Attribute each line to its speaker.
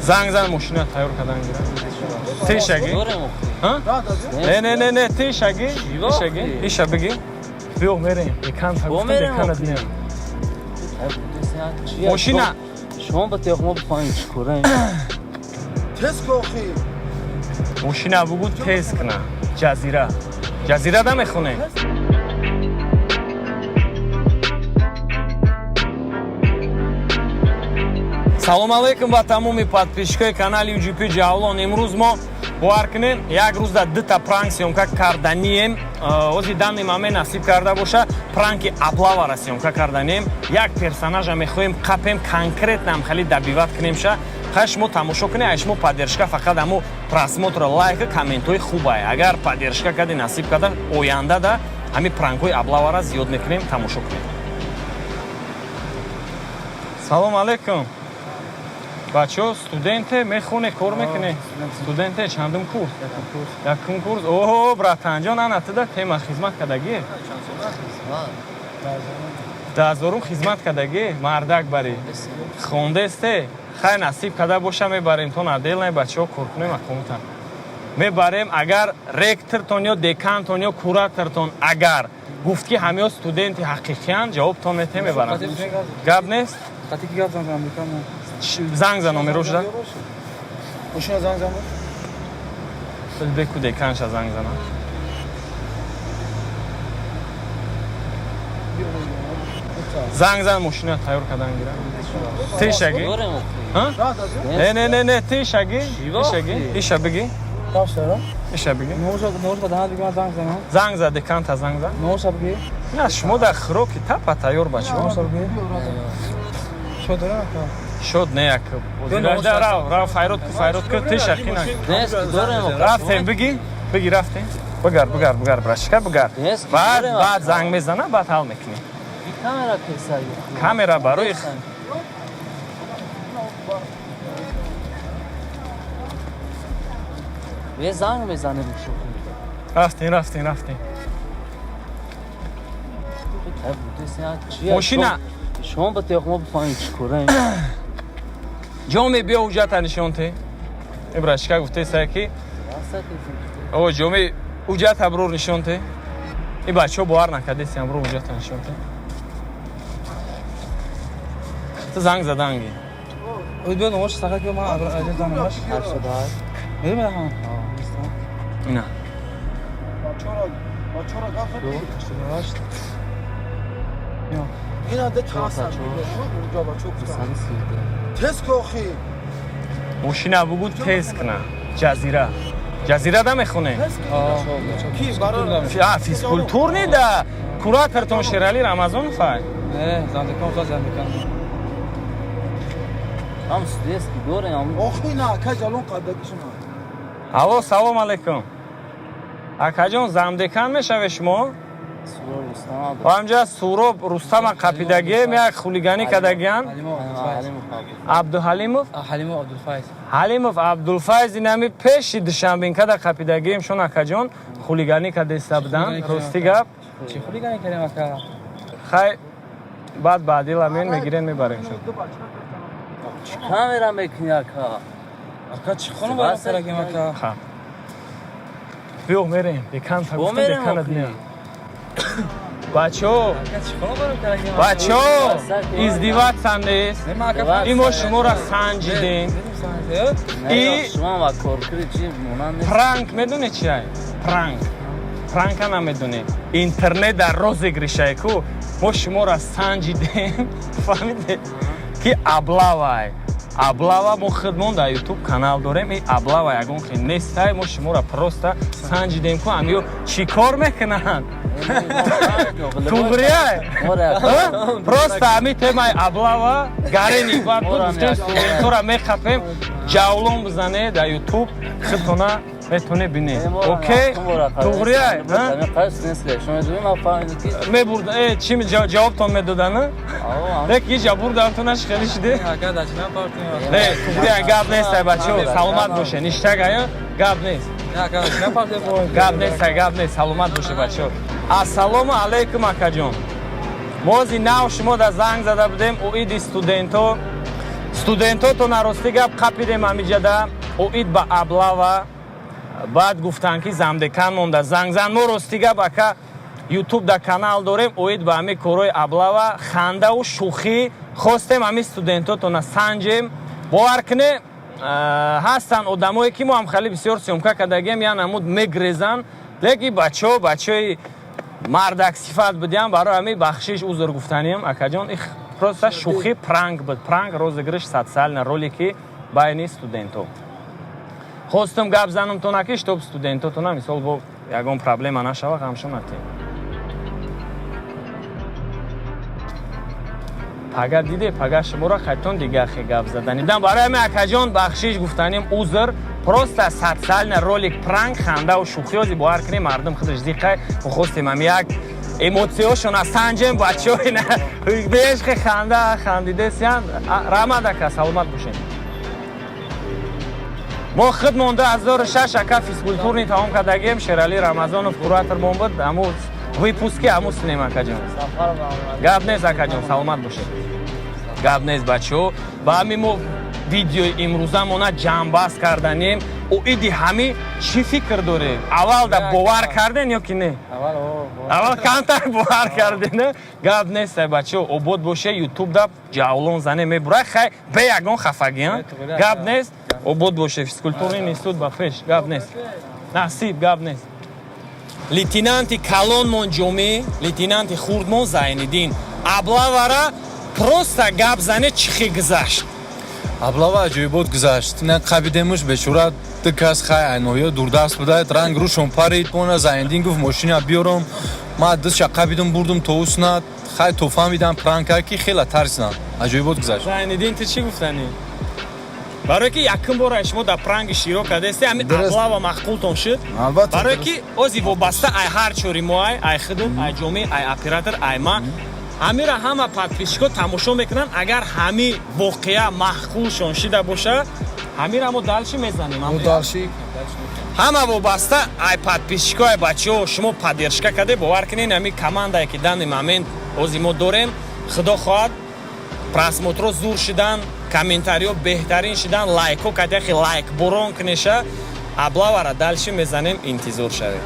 Speaker 1: Занг зан, мошина тайёр кардан гира. Тешаги? Не, не, не, не, тешаги. Тешаги. Иша биги. Биё мерем. Декан та гуфтам, деканат меам. Мошина.
Speaker 2: Шумо ба тех мо бифаҳмем чӣ кораем.
Speaker 3: Тез кохи.
Speaker 1: Мошина бугу тез кна. Ҷазира. Ҷазира да мехоне. Салом алейкум ба тамоми подписчикои канали UGP Ҷавлон. Имрӯз мо бовар кунем, як рӯз да дута пранк съёмка карданием. Ози данный момент насиб карда боша, пранки облавара съёмка карданием. Як персонажа мехоҳем қапем, конкретно ам хали добивать кунем ша. Хай, шумо тамошо кунед, ай шумо поддержка фақат амо просмотр, лайк, комментҳои хубай. Агар поддержка кади, насиб карда, оянда да ҳами пранкҳои облавара зиёд мекунем, тамошо кунед. Салом алейкум. Бачаҳо, студенте, мехоне, кор мекуне? Студенте, чандум курс? Якум курс. О, братанҷон, ана туда тема хизмат кардагӣ? Даҳзорум хизмат кардагӣ, мардак барӣ. Хондесте? Хай, насиб карда боша, мебарем то наделнай бачаҳо кор кунем акомутан. Мебарем, агар ректортон ё декантон ё куратортон агар гуфт, ки ҳамиҳо студенти ҳақиқиянд, ҷавобтон метем, мебарам. Гап нест? Занг за номеро шуда?
Speaker 3: Мошина занг зан.
Speaker 1: Беку деканша занг зана. Занг зан, мошина тайёр кардан гира. Тешаги? Не, не, не, не, тешаги? Тешаги? Иша биги? Иша биги? Занг за деканта, занг за. На, шумо дар хӯроки тапа тайёр, бачаҳо. Шод не, як. Рав, рав, файрод ку, файрод ку, тешаки на. Рафтем, биги? Биги, рафтем. Бигар, бигар, бигар, брашка, бигар. Баъд, баъд занг мезана, баъд ҳал мекунем.
Speaker 2: Камера кесай.
Speaker 1: Камера барои
Speaker 2: Ве занг мезанем шо.
Speaker 1: Рафтем, рафтем, рафтем. Мошина.
Speaker 2: Шумо ба тех мо бифаҳмем чӣ кораем.
Speaker 1: Ҷоме, биё, ҳуҷҷата нишон те. Ибрашка гуфтесай ки о ҷоме, ҳуҷҷата брур нишон те. И бачаҳо бовар накардесиям, брур ҳуҷҷата нишон те. Ту занг заданги. Ина.
Speaker 3: Бачора гап. Ина де таса. Унҷа бачо гуфтам. Тез кохи.
Speaker 1: Мошина бугу тез кна. Ҷазира. Ҷазира да мехоне?
Speaker 3: Ки баро?
Speaker 1: А, физкультурни да. Куратортон Шерали Рамазонов ай.
Speaker 4: Не, замдекан, замдекан.
Speaker 2: Ҳам студентски дорем.
Speaker 3: Охи на, ка ҷалон қаддагишона.
Speaker 1: Алло, салом алейкум. Акаҷон, замдекан мешаве шумо? Ҳамҷа Суроб Рустама қапидагием, як хулиганӣ кардагиян. Абдуҳалимов? Ҳалимов Абдулфайз инами пеши Душанбинкада қапидагием шон, акаҷон, хулиганӣ кардеста будан. Рости гап.
Speaker 4: Чӣ хулиганӣ кардем, ака?
Speaker 1: Хай, баъд баъдила мен мегирем, мебарем шон.
Speaker 2: Чӣ камера мекунӣ, ака?
Speaker 4: Ака, чӣ хонум барам кардагим, ака?
Speaker 1: Биё мерем, декан та гуфтам, деканат меам. Бачаҳо, бачаҳо, издеваться нест. И мо шуморо санҷидем. И пранк медонед чи ай? Пранк. Пранка намедонед. Интернет дар розыгрышае ку. Мо шуморо санҷидем, фаҳмидед, ки облавай. Облава мо худмон дар ютуб канал дорем, и облава ягон хел нестай, мо шуморо просто санҷидем ку амиё чӣ кор мекунанд. Туғрияй? Просто ами темаи облава гарени бад буд, гуфтем студентора мехапем, ҷавлон бизане дар ютуб, худтона метоне бинед. Окей? Туғрияй? Мебурд, чӣ ҷавобтон медодан? Лек иҷа бурдамтонаш хеле шиде? Не, туғрияй, гап нест, ай бачаҳо, саломат боше, ништагая, гап нест. Гап нест, гап нест, саломат боше, бачаҳо. Ассалому алайкум, акаҷон. Мози нав шумо да занг зада будем оиди студентҳо. Студентотона рости гап қапидем ҳамиҷада оид ба облава. Баъд гуфтанд, ки замдекан монда зангзан. Мо, рости гап, ака, Ютуб да канал дорем оид ба ҳами корҳои облава, хандаву шӯхӣ. Хостем ҳами студентотона санҷем. Бовар куне, ҳастанд одамое, ки мо ҳам хеле бисёр съёмка кардагием, я намуд мегрезанд, лекин бачаҳо бачаҳои мардак сифат будиам. Барои ҳами бахшиш, узр гуфтанием, акаҷон. Их просто шӯхӣ, пранк буд, пранк, розыгрыш, социальный ролики байни студентҳо. Хостум гап занумтона, ки чтоб студентотона мисол бо ягон проблема нашава, ғамшо натем. Пага диде, пага шуморо хайтон дига хе гап заданидам. Барои ҳами, акаҷон, бахшиш гуфтаним, узр. Просто социальный ролик, пранк, хандаву шӯхӣ. Ози бовар кунем, мардум худаш зиқай. Хостем ҳами як эмоцияҳошона санҷем. Бачаҳои бешхе ханда хандидесиян. Раҳмат, ака, саломат бошед. Мо худ монда 2006, ака, физкультурный тамом кардагием. Шерали Рамазонов куратор мон буд, ҳаму выпуски ҳаму синем, акаҷон. Гап нест, акаҷон, саломат бошед. Гап нест, бачаҳо. Ба ҳами мо видеои имрӯзамона ҷамъбаст карданем. Оиди ҳами чӣ фикр дорем? Аввал да бовар карден ё ки не? Аввал камтар бовар карден. Гап нест, бачаҳо, обод боше. Ютуб да Ҷавлон зане мебурай, хай, бе ягон хафагӣ. Гап нест, обод боше. Физкультурный институт ба пеш. Гап нест, насиб, гап нест. Лейтенанти калонмон Ҷомӣ, лейтенанти хурдмон Зайниддин, облавара просто гап зане, чӣ хел гузашт?
Speaker 5: Облава аҷоибот гузашт. Ина қабидемуш, бечора, ду кас хай айноҳиё дурдаст будаед, ранг рӯшон парид. Мона Зайниддин гуфт, мошина биёрам. Ма дастша қабидум, бурдум то уснад. Хай, то фаҳмидам пранка, ки хела тарсидам. Аҷоибот гузашт.
Speaker 1: Зайниддин, ту чӣ гуфтанӣ? Барое ки якум бора шумо дар пранги широ кардасте, ҳами облава маъқултон шуд?
Speaker 3: Албатта.
Speaker 1: Барое ки ози вобаста ай ҳар чори мо, ай худум, ай Ҷомӣ, ай оператор, ай ма, ҳамира ҳама подписчикҳо тамошо мекунанд. Агар ҳами воқеа маъқулшон шида боша, ҳамира мо дальше мезанем. Ҳама вобаста ай подписчикҳо, ай бачаҳо. Шумо поддержка карде, бовар кунед, ҳами командае, ки данный момент ози мо дорем, худо хоҳад, просмотрҳо зур шидан, комментариҳо беҳтарин шидан, лайкҳо катяхи лайк борон кунеша, облавара дальше мезанем. Интизор шавед.